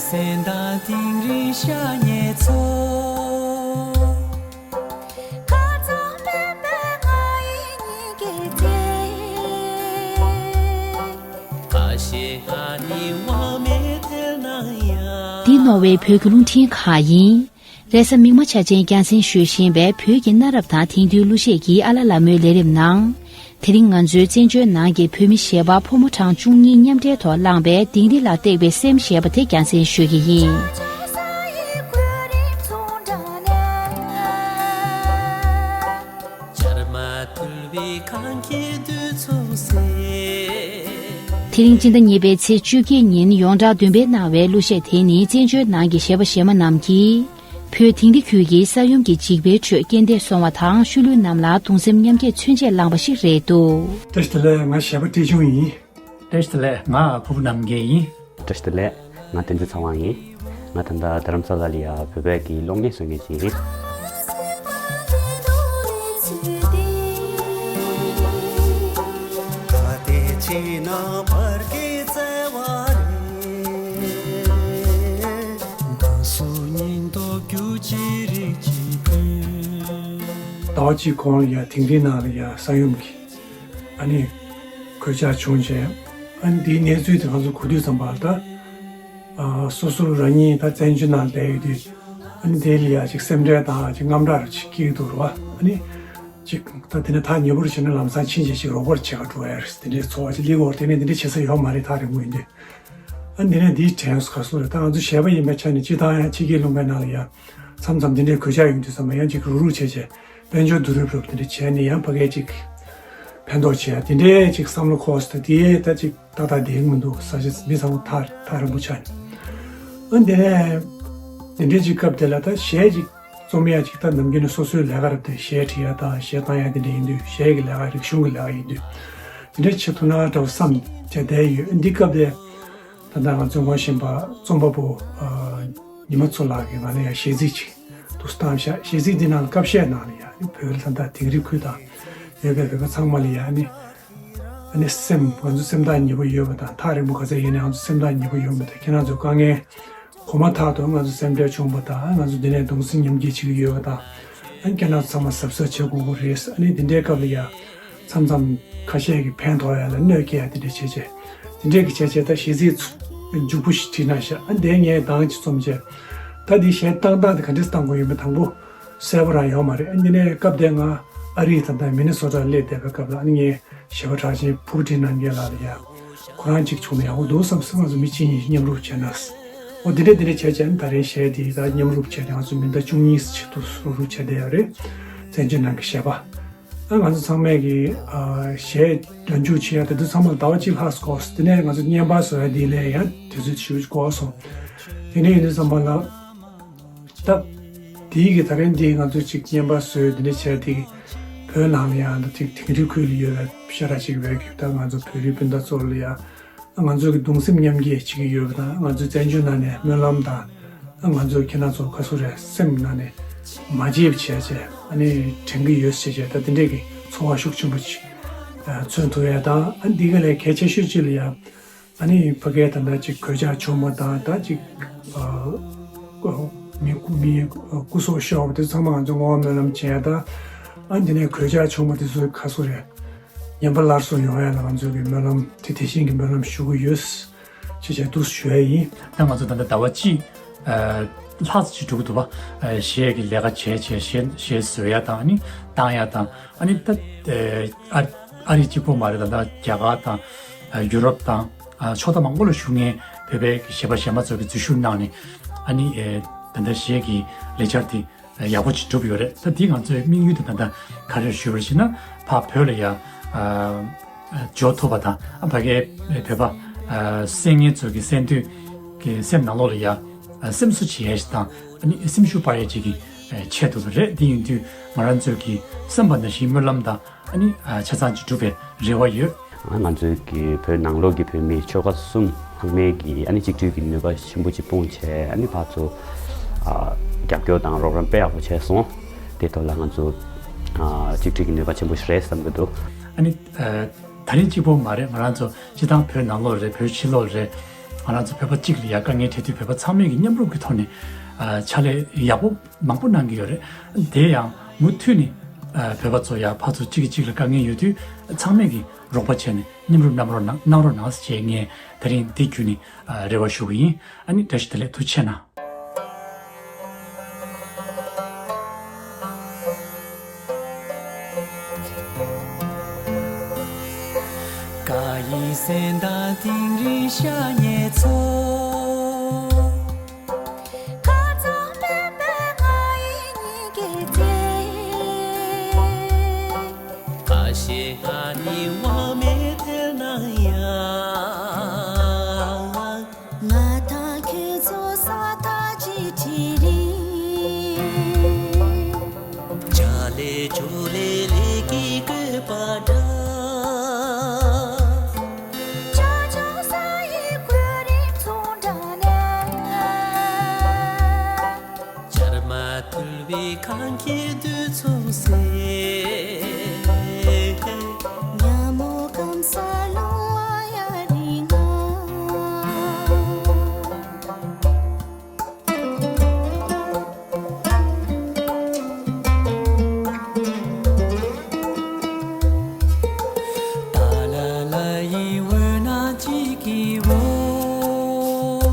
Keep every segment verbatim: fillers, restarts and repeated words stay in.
སེམས་དང་དིང་རི་ཤ་ཉེ་ཚོ། ཁ་ཚང་སྤེན་པའི་ང་ཡི་སྙིང་གི་རྩེ། ཁ་ཞེ་ང་ནི་དབང་མེད་ཐལ་ན་ཡང་། འདི་ནོར་ཝེ་བོད་ཀྱི་རླུང་འཕྲིན་ཁང་ཡིན། རེས་གཟའ་མིག་དམར་འཆར་ཅན་རྒྱང་སྲིང་ཞུ་བཞིན་པའི་བོད་ཀྱི་གནའ་རབས་དང་དེང་དུས་གླུ་གཞས་ཀྱི་ཨ་ལ་ལ་མོའི་ལས་རིམ་ནང་། དེ་རིང་ང་ཚོའི་བཙན་བྱོལ་ནང་གི་བོད་མི་གཞས་པ་ཕོ་མོ་གྲངས་བཅུ་གཉིས་མཉམ་འབྲེལ་ཐོག་བླངས་པའི་དིང་རི་ལ་བཏེགས་པའི་སེམས་ཞེས་པ་དེ་རྒྱང་སྲིང་ཞུ་གི་ཡིན། དེ་རིང་སྤྱི་ཟླ་གཉིས་པའི་ཚེས་བཅུ་གཅིག་ཉིན་ཡོངས་གྲགས་བདུན་པས་གནང་བའི་གླུ་གཞས་དེ་ནི་བཙན་བྱོལ་ནང་གི་གཞས་པ་གཞས་མ་རྣམས་ཀྱིས། བོད་དིང་རི་ཁུལ་གྱི་ས་ཡོམ་གྱི་འཇིགས་པའི་ཁྲོད་རྐྱེན་འདས་སོང་བ་དང་ཤུལ་ལུས་རྣམས་ལ་གདུང་སེམས་མཉམ་སྐྱེད་མཚོན་ཆེད་བླངས་པ་ཞིག་རེད་འདུག། བཀྲ་ཤིས་བདེ་ལེགས། ང་གཞས་པ་བཀྲས་ཆུང་ཡིན། བཀྲ་ཤིས་བདེ་ལེགས། ང་ཕུར་བུ་རྣམ་རྒྱལ་ཡིན། བཀྲ་ཤིས་བདེ་ལེགས། ང་བསྟན་འཛིན་ཚེ་དབང་ཡིན། ང་ད་ལྟ་རྡ་རམ་ས་ལ་ལ་ཡ་བོད་པའི་གི་གློག་བརྙན་བཟོ་མཁན་ཅིག་ཡིན། ག་དེ་ཕྱིན་ན་བར་གྱི་བརྩེ་བ་རེད། ཟླ་གཟུགས་སྙིང་སྟོབས་རྒྱུ་ཅི་རིགས་ཀྱི་ཀུན། ཟླ་བ་གཅིག་གོང་ལ་ཡ་དིང་རིའི་ནང་ལ་ཡ་ས་ཡོམ་གྱི་ཨ་ནི་གོད་ཆག་བྱུང་རྗེས་ཨ་ནི་དེའི་གནས་ཚུལ་དེ་ང་ཚོ་གོ་དུས་ཙམ་པ་ལ་ད་ཨ་སོ་སོ་རང་ཉིད་ད་བཙན་བྱོལ་ནང་བསྡད་ཡོད་དུས་ཨ་ནི་དེ་ལ་ཡ་ཅིག་སེམས་ཁྲལ་དང་ཅིག་དངངས་སྐྲག་རུ་ཅིག་སྐྱེ་གི་འདུག་ར་བ། ཨ་ནི་ཅིག་ད་དེ་ནས་ཐག་ཉེ་པོ་རུ་བྱས་ན་ལམ་སང་ཕྱིན་རྗེས་ཅིག་རོགས་པ་རུ་བྱེད་ག་འགྲོ་ཡ་རེད། དེ་འདྲའི་ཚོར་བ་ཅིག་སླེབས་ཀྱི་ཡོད་རེད། དེ་ནས་དེ་འདྲ་བྱེད་ས་ཡོད་མ་རེད། ཐག་རིང་པོ་ཡིན་དུས། ཨ་ནི་དེ་ནས་འདིའི་དྲན་གསོ་ག་སོ་རེད། ད་ང་ཚོ་གཞས་པ་ཡིན་པའི་ཆ་ནས་སྤྱིར་བཏང་ཡང་ཕྱི་རྒྱལ་ལུང་པའི་ནང་ལ་ཡ་མཚམས་མཚམས་འདི་འདྲའི་གོད་ཆག་ཡོང་དུས་ཙམ་པ་ཡང་ཅིག་རུབ་རུབ་བྱས་བྱས་དཔལ་འབྱོར་བསྡུ་རུབ་རུབ་དེ་འདྲ་བྱས་ནས་ཡང་ཕ་གིར་ཅིག་ཕན་ཐོགས་བྱས་དེ་འདྲའི་ཅིག་བསམ་བློ་འཁོར་སོང་། ད་དེ་ད་ཅིག་ཏག་ཏག་བསྡད་ཀྱི་མི་འདུག། ས་ཆ་མི་ཚང་མ་ཐག་ཐག་རིང་པོ་ཆགས་ནས། ཨ་ནི་དེ་ནས་དེ་འདྲའི་ཅིག་སྐབས་དེ་ལ་ད་གཞས་ཅིག་རྩོམ་ཡ་ཅིག་ད་ནམ་རྒྱུན་ནས་སོ་སོའི་ལས་ཀ་རེད་དེ། གཞས་བྲིས་ཡ་དང་གཞས་བཏང་ཡ་དེ་འདྲ་ཡིན་དུས། གཞས་ཀྱི་ལས་ཀ་རིག་གཞུང་གི་ལས་ཀ་ཡིན་དུས། དེ་འདྲ་བྱེད་ཐུབ་ན་འདྲ་བོ་བསམ་བྱས་བསྡད་ཡོད། འདི་སྐབས་དེ་ད་ལྟ་ང་ཚོའི་ངོ་ཤེས་པ་རྩོམ་པ་པོ་ཨ་ཉི་མ་མཚོ་ལགས་ཀྱིས་ང་ལ་ཡ་གཞས་ཚིག་ཅིག་འདུག་བཏང་ཤག། གཞས་ཚིག་འདི་ནང་ལ་སྐབས་གཞས་ནང་ལ་ཡ་ནི་བོད་ལ་ད་ལྟ་དིང་རི་ཁུལ་དང་ཡོད་པའི་བོད་པ་ཚང་མ་ལ་ཡ་ནི་ཨ་ནི་སེམས་ང་ཚོ་སེམས་ཐག་ཉེ་པོ་ཡོད་པ་དང་། ཐག་རིང་པོ་ག་ཚད་ཡིན་ནའང་ང་ཚོ་སེམས་ཐག་ཉེ་པོ་ཡོད་པ་དང་། ཁྱེད་རང་ཚོ་དཀའ་ངལ་གོ་མ་ཐག་ཏུ་ང་ཚོ་སེམས་ཁྲལ་བྱུང་བ་དང་། ང་ཚོ་འདི་ནས་གདུང་སེམས་མཉམ་སྐྱེད་བྱེད་ཀྱི་ཡོད་པ་དང་། ཨ་ནི་ཁྱེད་རང་ཚང་མ་གཟབ་གཟབ་བྱེད་དགོས་ཀྱི་རེད། ཨ་ནི་འདི་འདྲའི་སྐབས་ལ་ཡ་མཚམས་མཚམས་ཁ་ཤས་ཀྱིས་ཕན་ཐོགས་ཡ་ལ་གནོད་སྐྱེལ་ཡ་དེ་འདྲ་བྱས་བྱས། དེ་འདྲའི་གི་བྱས་བྱས་ད་གཞས་ཚིག་མཇུག་པོ་ཞིག་བྲིས་ན་ཤག། ཨ་ནི་དེ་ངས་འདང་ཅིག་རྩོམ་བྱས། ད་འདི་གཞས་བཏང་སྟངས་དེ་ག་འདྲས་བཏང་དགོས་ཡོད་མེད་དང་པོ་གསལ་པོ་རང་ཡོད་མ་རེད། ཨ་ནི་འདི་ནས་སྐབས་དེ་ང་ཨ་རིའི་ད་ལྟ་མི་ནི་སོ་ཊར་སླེབས་བསྡད་པའི་སྐབས་ལ། ཨ་ནི་ངས་གཞས་པ་གྲགས་ཅན་ཕུར་བུ་བཀྲིས་རྣམ་རྒྱལ་ལགས་ལ་ཡ། ཁོ་རང་གཅིག་བྱུང་ན་ཡག་པོ་འདུག་བསམ་སོང་། ང་ཚོ་མི་གཅིག་གཉིས་མཉམ་རུབ་བྱས་ན། འོ་འདི་འདྲས་འདི་འདྲས་བྱས་བྱས་ནས་ད་རེས་གཞས་འདི་ད་མཉམ་རུབ་བྱས་ནས་ང་ཚོ་མི་ཟླ་བཅུ་གཉིས་ཕྱིན་འདུག་རུབ་རུབ་བྱས་བསྡད་ཡོད་རེད། བཙན་བྱོལ་ནང་གི་གཞས་པ། ཨ་ང་ཚོ་ཚང་མས་ཀྱི་ཨ་གཞས་སྒྲ་འཇུག་བྱེད་ཡ་དེ་དུས་ཚང་མ་ཟླ་བ་གཅིག་ལྷག་འགོར་སོང་། དེ་ནས་ང་ཚོ་བརྙན་པར་བཟོ་ཡ་འདི་ལས་ཡང་དུས་ཚོད་ཞེ་པོ་ཅིག་འགོར་སོང་། དེ་ནས་ཡིན་དུས་ཙམ་པ་ལ། ད་དེའི་གི་ད་རིང་འདི་ང་ཚོས་ཅིག་བརྙན་པར་བཟོས་འདི་འདྲ་བྱས་ཏེ། བོད་ནང་ལ་ཡང་ད་ཅིག་དིང་རི་ཁུལ་ལ་ཡོད་པའི་ཤ་ཁྲག་གཅིག་པའི་གི་ད་ང་ཚོ་བོད་རིགས་སྤུན་ཟླ་ཚོ་ལ་ཡང་ང་ཚོ་གི་གདུང་སེམས་མཉམ་སྐྱེད་བྱེད་ཀྱི་ཡོད་པ་དང་། ང་ཚོའི་བཙན་བྱོལ་ནང་ནས་སྨོན་ལམ་དང་། ང་ཚོ་ཁྱེད་རང་ཚོ་ག་ཚོད་རེད། སེམས་ནང་ནས་མ་བརྗེད་པ་བྱས་བྱས་ཨ་ནི་དྲན་གྱི་ཡོད་ཟེར་བྱས། ད་དེ་འདྲས་ཀྱི་ཚོར་བ་ཤུགས་ཆེན་པོ་ཅིག་མཚོན་ཐུབ་ཡ་དང་། ཨ་འདི་ག་ལས་གལ་ཆེ་ཤོས་ཅིག་ལ་ཡང་། ཨ་ནི་ཕ་གིར་ད་ལྟ་ཅིག་གོད་ཆག་བྱུང་བ་དང་། ད་ཅིག་ཨ་མི་མི་སྐུ་སྲོག་ཤོར་བ་དེ་ཚང་མ་ང་ཚོ་བསྔོ་བ་སྨོན་ལམ་བྱས་དང་། ཨ་འདི་ནས་གོད་ཆག་བྱུང་བ་དེ་ཚོ་ག་ཚོད་རེད། ངན་པ་སླར་གསོ་ཡོང་ཡ་ལ་ང་ཚོ་གི་སྨོན་ལམ་དེ་དེ་བཞིན་གྱི་སྨོན་ལམ་ཞུ་གི་ཡོད་ཅེས་བྱས་འདུག་ཞུ་ཡ་ཡིན། ད་ང་ཚོ་ད་ལྟ་ཟླ་བ་གཅིག་ཨ་ལྷག་ཙམ་ཅིག་འགྲོ་གི་འདུག་པ། ཨ་གཞས་ཀྱི་ལས་ཀ་བྱས་བྱས་གཞས་གཞས་བཟོ་ཡ་དང་། ཨ་ནི་བཏང་ཡ་དང་། ཨ་ནི་ད་ཨ་ཨ་རི་གཅིག་པོ་མ་རེད། ད་ལྟ་རྒྱ་གར་དང་ཨ་ཡུ་རོབ་དང་། ཨ་ཕྱོགས་མཐའ་མང་པོ་ལ་བཞུགས་མཁན་བོད་པའི་གཞས་པ་གཞས་མ་ཚོ་གིས་འཛུལ་ཞུགས་གནང་ནས། ཨ་ནི་ཨེ་ད་ལྟ་གཞས་ཀྱི་ལས་འཆར་དེ་ཡག་པོ་ཅིག་གྲུབ་ཡོད་རེད། ད་འདི་ང་ཚོའི་དམིགས་ཡུལ་དེ་ད་ལྟ་ག་རེ་ཞུ་བར་བྱས་ན། ཕར་བོད་ལ་ཡ་ཨ་འབྱོར་ཐུབ་པ་དང་། ཨ་ཕ་གིའི་བོད་པ་ཨ་གསན་མཁན་ཚོ་གི་གསན་དུས་ཀྱི་སེམས་ནང་ལོགས་ལ་ཡ་ཨ་སེམས་གསོ་བྱེད་ཡ་ཞིག་དང་། ཨ་ནི་སེམས་ཤུགས་སྤར་ཡ་ཅིག་གི་ཨ་ཆེད་དུ་རེད། འདི་ཡིན་དུས་ང་རང་ཚོས་ཀྱི་བསམ་པ་ནང་བཞིན་སྨོན་ལམ་དང་། ཨ་ནི་ཨ་ཆ་ཚང་ཅིག་འགྲུབ་པའི་རེ་བ་ཡོད། ང་ཚོའི་གི་བོད་ནང་ལོགས་ཀྱི་བོད་མི་ཆོལ་ཁ་གསུམ་ཚང་མས་ཀྱི་ཨ་ནི་གཅིག་སྒྲིལ་གྱི་ནུས་པ་ཆེན་པོ་ཅིག་སྤུངས་བྱས། ཨ་ནི་ཕར་ཚུར་ཨ་རྒྱབ་སྐྱོར་དང་རོགས་རམ་དཔེ་ཡག་པོ་བྱས་སོང་། དེ་ཐོག་ལ་ང་ཚོ་ཨ་གཅིག་སྒྲིལ་གྱི་ནུས་པ་ཆེན་པོ་ཞིག་རེད་བསམ་གྱི་འདུག། ཨ་ནི་ཨ་ད་རིང་གཅིག་པོ་མ་རེད། ང་རང་ཚོ་སྤྱིར་བཏང་བོད་ནང་ལོགས་རེད། བོད་ཕྱི་ལོགས་རེད། ང་རང་ཚོ་བོད་པ་གཅིག་ལ་ཡ་དཀའ་ངལ་འཕྲད་དུས་བོད་པ་ཚང་མས་ཀྱི་མཉམ་རུབ་ཀྱི་ཐོག་ནས་ཨ་ཕྱག་ལས་ཡག་པོ་མང་པོ་གནང་གི་ཡོད་རེད། དེ་ཡང་མུ་མཐུད་ནས་ཨ་བོད་པ་ཚོ་ཡ་ཕར་ཚུར་གཅིག་གིས་གཅིག་ལ་དཀའ་ངལ་ཡོད་དུས་ཚང་མས་ཀྱི་རོགས་པ་བྱས་ནས་མཉམ་རུབ་གནང་རོགས་གནང་གནང་རོགས་གནང་ཞེས་ངས་དེ་རིང་འདི་བརྒྱུད་ནས་ཨ་རེ་བ་ཞུ་གི་ཡིན། ཨ་ནི་བཀྲ་ཤིས་བདེ་ལེགས། ཐུགས་རྗེ་གནང་། ཀ་ཡི་སེམས་དང་དིང་རི་ཤ་ཉེ་ཚོ། ཁ་ཙམ་པའི་པའི་ང་ཡི་སྙིང་གི་རྩེ། ཁ་ཞེ་ང་ནི་དབང་མེད་དེར་ན་ཡང་། ང་དང་ཁྱོད་ཚོ་ས་ཐག་ཅིག་བྲིས་རིང་། ཇ་ལེ་ཇོ་ལེ་ལེ་གི་བཀོད་པ་འདྲ། ཅོ་ཅོ་ས་ཡི་གོས་རིམ་ཚོང་འདྲ་ནས། ཇར་མ་ཐུལ་བའི་ཁང་ཁྱི་དུས་ཚོད་ཟེར། ཉ་མོ་སྐམ་ས་ལོང་བ་ཡ་རིང་ང་། ཏཱ་ལ་ལ་ཡི་འོད་སྣང་གཅིག་གི་འོག་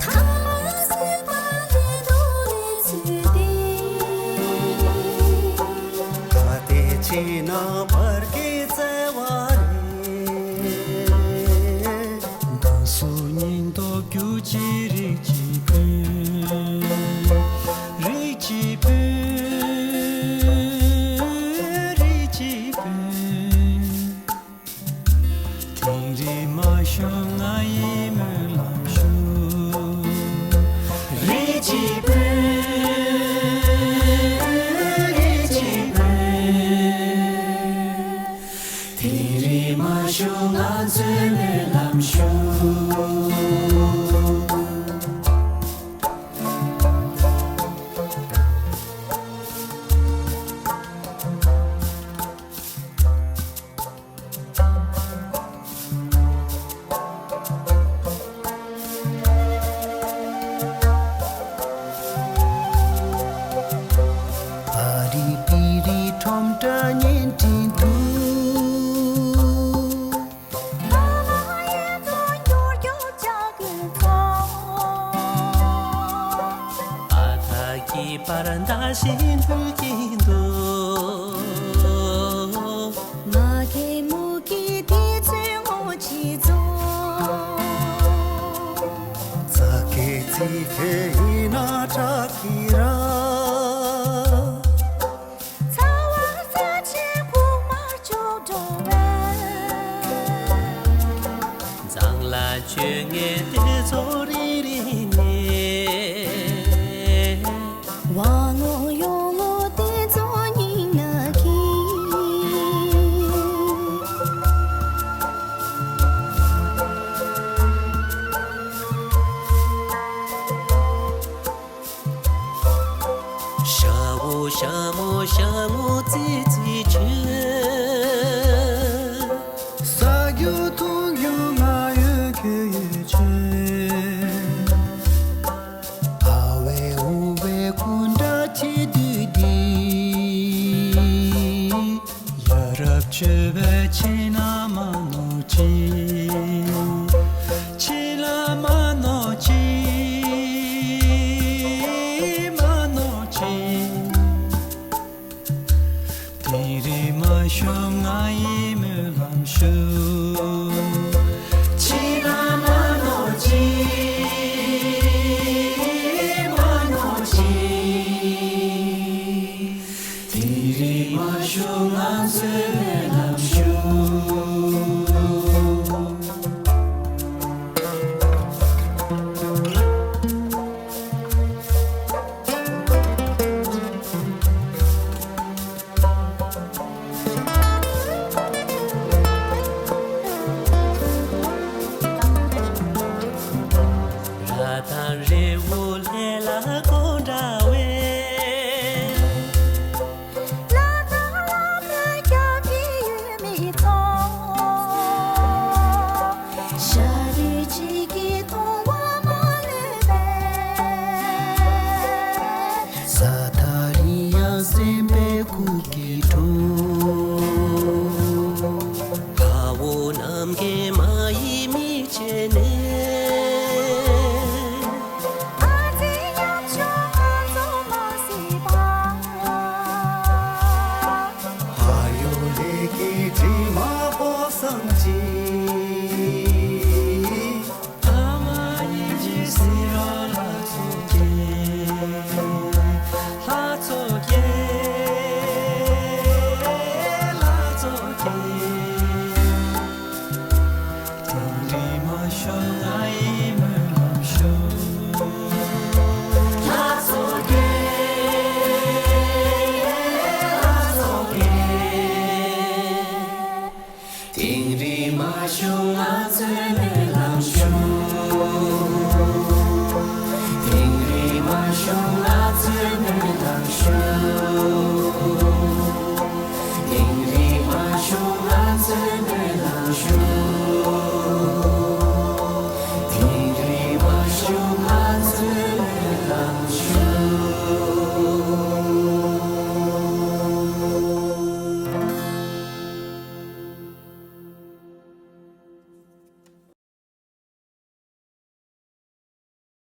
ཐ་མ་སྲིད་པ་ལས་དོ་ལས་ཚུལ་ཏེ། ད་ལྟའི་ཕྱི་ནང་བར་གྱི་བརྩེ་བ་རེད། འདུག་སུ་ཉིན་ཐོ་རྒྱུ་ཅི་རིག་ཅི་ཕུལ། རིག་ཅི་ཕུལ། རིག་ཅི་ཕུལ། དིང་རི་མ་ཤོང་ང་ཡི་སྨོན་ལམ་ཞུ། རིག་ཅི་ཕུལ། རིག་ཅི་ཕུལ། དིང་རི་མ་ཤོང་ང་ཚོའི་སྨོན་ལམ་ཞུ། ཨ་རི་པི་རི་ཁྲོམ་བཀྲ་བརྙན་འཕྲིན་དུ། ཨ་ཐ་གི་པར་འདའ་ཞིག་འདུག་གིན་འདུག་མ་གི་མུ་གི་དེ་ཚོའི་ངོ་ཅི་ཚོ། ཚ་གི་ཚི་ཁེ་ཡིན་ན་དྲག་གི་ར། ཚ་བ་ཚ་ཆེན་ཁུག་མ་ཅོག་འགྲོ་བས། མཛངས་ལ་བཅོས་ངས་དེ་ཚོ་རིང་རིང་ནས། བ་ངོ་ཡོ་ངོ་དེ་ཚོ་སྙིང་ན་གི། ཤ་བོ་ཤ་མོ་ཤ་མོ་ཙི་ཙི་ཆུ། ས་རྒྱུ་འཐུང་རྒྱུ་ང་ཡོད་ཁྱོད་ཡོད་ཆེ། ཨ་བའི་ཨུ་བའི་སྐུ་འདྲ་ཆེ་དུས་འདི། ཡ་རབས་ཆོས་པའི་ཕྱི་ན་མ་ནོར་ཅི། ཕྱི་ལ་མ་ནོར་ཅི། མ་ནོར་ཅི། དིང་རི་མ་ཤོང་ང་ཡི་སྨོན་ལམ་ཞུ། ཕྱི་ལ་མ་ནོར་ཅི། མ་ནོར་ཅི། དིང་རི་མ་ཤོང་ང་ཚོའི་སྨོན་ལམ་ཞུ། ར་དང་རི་བོ་ལྷས་ལ་སྐོར་འདྲ་བས། ལ་དྭགས་ལ་མོའི་རྒྱབ་ཀྱི་ཡུལ་མི་ཚོ། ཤ་རུས་གཅིག་ ནམ་མཁའི་མ་ཡིས་མི་བྱས་ནས། ཨ་ཙི་ཉམ་ཆུང་ང་ཚོ་མ་སྲིད་པ། ཕ་ཡུལ་ལས་ཀྱི་དྲི་མ་བོ་སངས་ཅི། ཨ་མ་ཉིད་ཀྱི་སྲིད་རོ་ལ་ཚོགས་ཀྱི། ལྷ་ཚོགས་ཀྱི། ལྷ་ཚོགས་ཀྱི། དིང་རི་མ་ཤོང་ང་ཡི་སྨོན་ལམ་ཞུ། ལྷ་ཚོགས་ཀྱི། ལྷ་ཚོགས་ཀྱི། དིང་རི་མ་ཤོང་ང་ཚོས་སྨོན་ལམ་ཞུ། དིང་རི་མ་ཤོང་ང་ཚོས་སྨོན་ལམ་ཞུ།